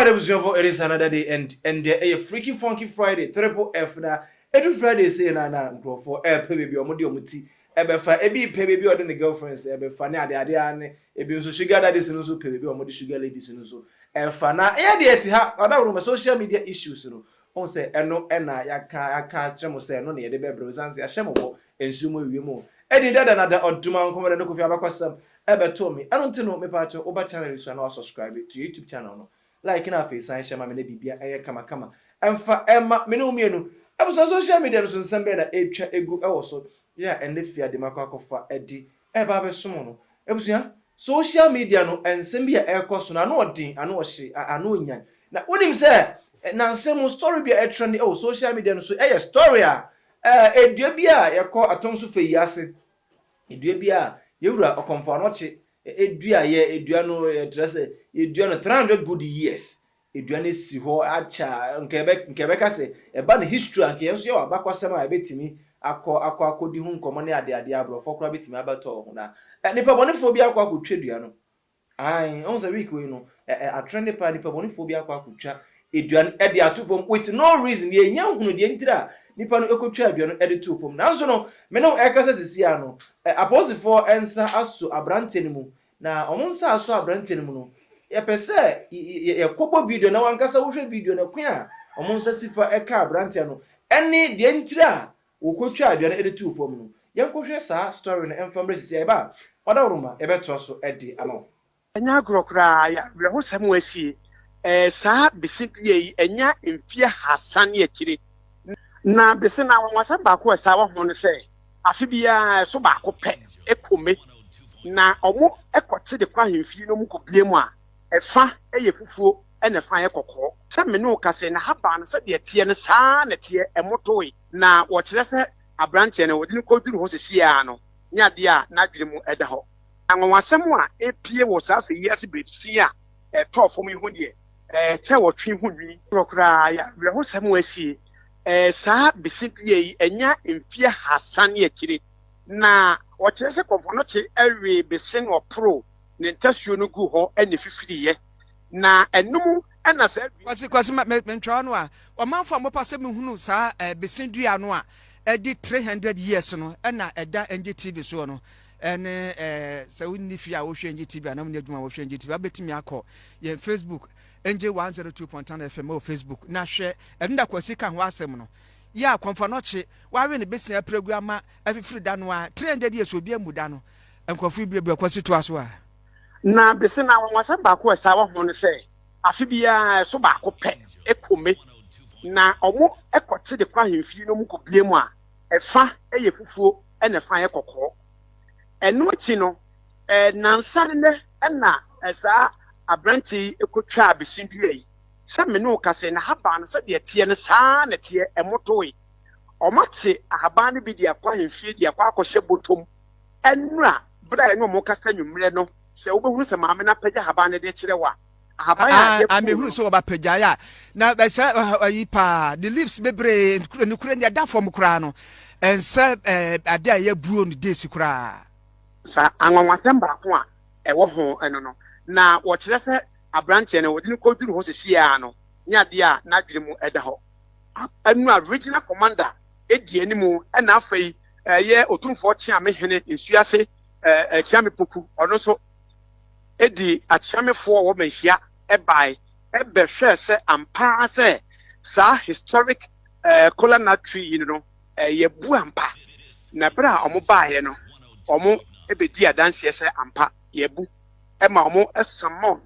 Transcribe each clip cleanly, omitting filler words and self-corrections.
Alright, abusuafo, it is another day and ɛyɛ Freaky Funky Friday, Triple F. Na edu Friday sei na nkurɔfoɔ ɛɛpɛ baabi a wɔde wɔn ti ɛbɛfa. Ebi pɛ baabi a ɔde ne girlfriends ɛbɛfa ne adeade a ne ebi nso sugar daddies no nso pɛ baabi a wɔde sugar ladies no nso ɛfa. Na ɛyɛ deɛ ɛte ha ɔdaworo ma social media issues no wɔn sɛ ɛno ɛna yɛaka akyerɛ mo sɛ ɛno na yɛde bɛbrɛ osan sɛ yɛahyɛ mo bɔ nsuo mu awie mu ɛdi dada na da ɔduma nkɔmɔ de no Kofi abakɔsɛm ɛbɛtɔ mi. Ɛno nti no, mepa kyerɛ woba channel so a na wa subscribe to YouTube channel no, like na afei san hyɛ ma me na biribia ɛyɛ kamakama ɛmfa ɛma me ne wo mmienu. Ɛbusua, social media no so nsɛm bɛyɛ na ɛtwa egu ɛwɔ so yɛ a ɛnɛ fia de makɔ akɔfa ɛdi ɛba abɛsom no. Ebusua, social media no nsɛm bi a ɛrekɔ so no, ano ɔden, ano ɔhye, ano onyan. Na wonim sɛ nansɛm mu story bi a ɛtrend ɛwɔ social media no so ɛyɛ story a edua bi a yɛkɔ atɔn so fɛ yi ase, edua bi a yɛwura Ɔkɔmfo Anɔkye edua yɛ edua no, yɛkyerɛ sɛ edua no 300 good years. Edua no si hɔ akyɛ. Nka ɛbɛka sɛ ɛba no history a, nka yɛn nso yɛ wɔ abakɔsɛm a ɛbɛtumi akɔ akɔdi ho nkɔmɔ ne adeade. Aborɔfo koraa bɛtumi abɛtɔ ho. Na nipa bɔnefoɔ bi akɔ akɔtwa dua no. Ayi ɔn sɛ week wei no ɛ ɛ atrend paa. Nipa bɔnefoɔ bi akɔ akɔtwa edua no ɛde ato fam with no reason. Yɛnya hunu deɛ ntira a nipa no ekotwa dua no ɛde to fam. Nanso no, me ne ɛkasa sisi ano apolisifoɔ nsa aso aberanteɛ no mu. Na wɔn nsa aso aberanteɛ no mu no, yɛpɛ sɛ yɛkɔbɔ video na wankasa wohwɛ video no kwan a wɔn nsa si fa ɛka aberanteɛ no ɛne deɛ ntira a wɔkɔtwa dua no ɛde to fam no. Yɛnkɔhwɛ saa story no ɛmfa mmerɛ sisi a yɛba a ɔdaworo yɛbɛtoa so ɛde ama wo. Ɛnyɛ agorɔ koraa, yɛ awerɛhosɛm a asie. Saa bese dua yi ɛnya mfeɛ 300 ne akyire. Na bese no, anwanwasɛm baako a ɛsaa wɔ ho no sɛ afe biara ɛso baako pɛ ɛkɔme na ɔmo ɛkɔte de kɔ ahemfie no mu kɔbie mu a, ɛfa ɛyɛ fufuo ɛna ɛfa yɛ kɔkɔɔ. Sɛ me ne wo kasa, na haban no sɛdeɛ teɛ no saa na teɛ ɛmotoe. Na wɔkyerɛ sɛ aberanteɛ no wɔde no kɔduru hɔ sesiaa no ne adeɛ a n'adwene mu ɛda hɔ. Anwanwasɛm a epie wɔ saa afɛ yi ase bepsi a ɛtɔɔ fam yi ho deɛ, kyɛ wɔtwe ho nwi korɔ koraa, yɛ awerɛhosɛm a asie. Saa bese dua yi ɛnya mfeɛ 300 ne akyire. Na wɔkyerɛ sɛ Kɔmfɔnɔkye ɛwe bese na ɔporo ne ntasuo no gu hɔ ɛna fifiriiɛ na ɛnum ɛna saa dua. Kwasi, mentwa no a, ɔmanfo a mopɛ sɛ mehunu saa bese dua no a ɛdi 300 years no ɛna ɛda NGTV soɔ no. Ɛne sɛ wonni fie a wohwɛ NGTV anaa wonni adwuma a wohwɛ NGTV, wabɛtumi akɔ yɛn Facebook, NG 102.10 FM wɔ Facebook, na hwɛ ɛno da Kwasi ka ho asɛm no yɛ a Kɔmfa wawe ne bɛsia apiragu ama afifiri da no a 300 years obi amu da no. Nkurɔfo bi bi. Kwasi, toa so a. Na bese no, anwanwasɛm baako a ɛsaa wɔ ho no sɛ afe biara ɛso baako pɛ ɛkɔme na ɔmo ɛkɔte de kɔ ahemfie no mu kɔbie mu a, ɛfa ɛyɛ fufuo ɛna ɛfa yɛ kɔkɔɔ. Ɛno akyi no, nansa ne nɛ ɛna saa aberante yi ɛkɔtwa bese dua yi. Sɛ me ne wo kasa, na haban no sɛdeɛ teɛ no saa na teɛ ɛmotoe. Ɔmo ate ahaban no bi de akɔ ahemfie de akɔ akɔhyɛ bɔtɔm. Ɛnura berɛ a ɛne ɔmo kasa nwummerɛ no, sɛ wobɛhunu sɛ maame no apagya ahaban no de kyerɛ wo a, ahaban a a mehunu sɛ wɔba pagyae a na ɛsɛ ayi paa, the leaves bebree nukure ne ɛda fam koraa no, ɛnsɛ ade a ɛyɛ buo no desi koraa. Saa anwanwasɛm baako a ɛwɔ ho ɛno no, na wɔkyerɛ sɛ aberanteɛ no wɔde no kɔduru hɔ sesiaa no ne adeɛ a n'adwene mu ɛda hɔ. Ɛnu a regional commander edi anim ɛna afei ɛyɛ Otumfoɔ Kyeame hene Nsuase Kyeame Poku, ɔno nso edi akyeamefoɔ wɔ Manhyia ɛbae ɛbɛhwɛ sɛ ampa sɛ saa historic kola nut tree yi no ɛyɛ bu ampa. Na bere a wɔn baeɛ no, wɔn ɛbɛdi adanseɛ sɛ ampa yɛbu ɛma wɔn ɛsummon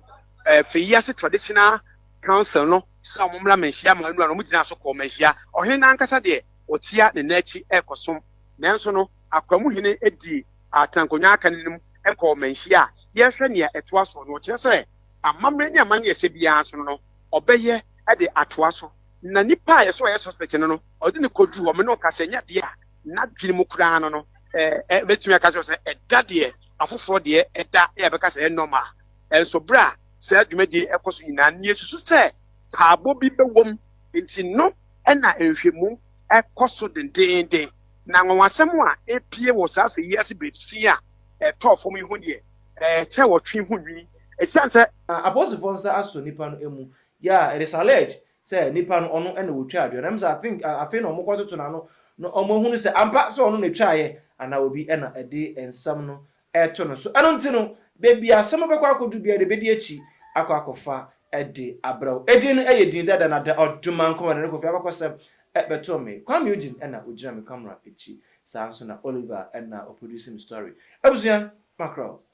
Feyiase Traditional Council no sɛ wɔn mmra Manhyia ma nnura no. Wɔn gyina so kɔɔ Manhyia. Ɔhene n'ankasa deɛ, ɔtia ne n'akyi ɛrekɔsom, nanso no akwamuhene di atenankonnwa aka n'anim ɛkɔɔ Manhyia a yɛrehwɛ nea ɛtoa so no. Ɔkyerɛ sɛ amammerɛ ne amanneɛ ɛsɛ biara so no, ɔbɛyɛ de atoa so. Na nipa a yɛsɛ ɔyɛ suspect no, ɔde ne kɔduru hɔ. Mene ɔka sɛ nyɛ deɛ a n'adwene mu koraa no, bɛtumi aka kyerɛ sɛ ɛda deɛ afoforɔ deɛ ɛda yɛ bɛka sɛ ɛyɛ normal. Ɛnso berɛ a saa dwumadie ɛkɔ so nyinaa ne yɛsusu sɛ paabɔ bi bɛwɔ nti no, ɛna nhwɛmu ɛkɔ so dendenden. Na nwanwasɛm a epie wɔ saa afɛ yi ase bepsi a ɛtɔɔ fam yi ho deɛ, kyɛ wɔtwe ho nwi ɛsiane sɛ apolisifoɔ nsa asɔ nipa no mu. Yeah, it is alleged sɛ nipa no ɔno ɛna wɔtwa adeɛ na sɛ I think afei na ɔmo kɔtoto n'ano na ɔmo ehunu sɛ ampa sɛ ɔno na etwa ayɛ anaa obi ɛna ɛde nsɛm no ɛto no so. Ɛno nti no, beebi asɛm bɛkɔ akɔdu biara de bɛdi akyi akɔ akɔfa ɛde abrɛw. Edin no ɛyɛ din dada na da ɔdoma nkɔmɔ na ne Kofi abakɔsɛm ɛbɛtɔ me. Kwame Eugene ɛna ogyina me camera akyi, saa nso na Oliver ɛna ɔproduce me story. Abusua, makraw.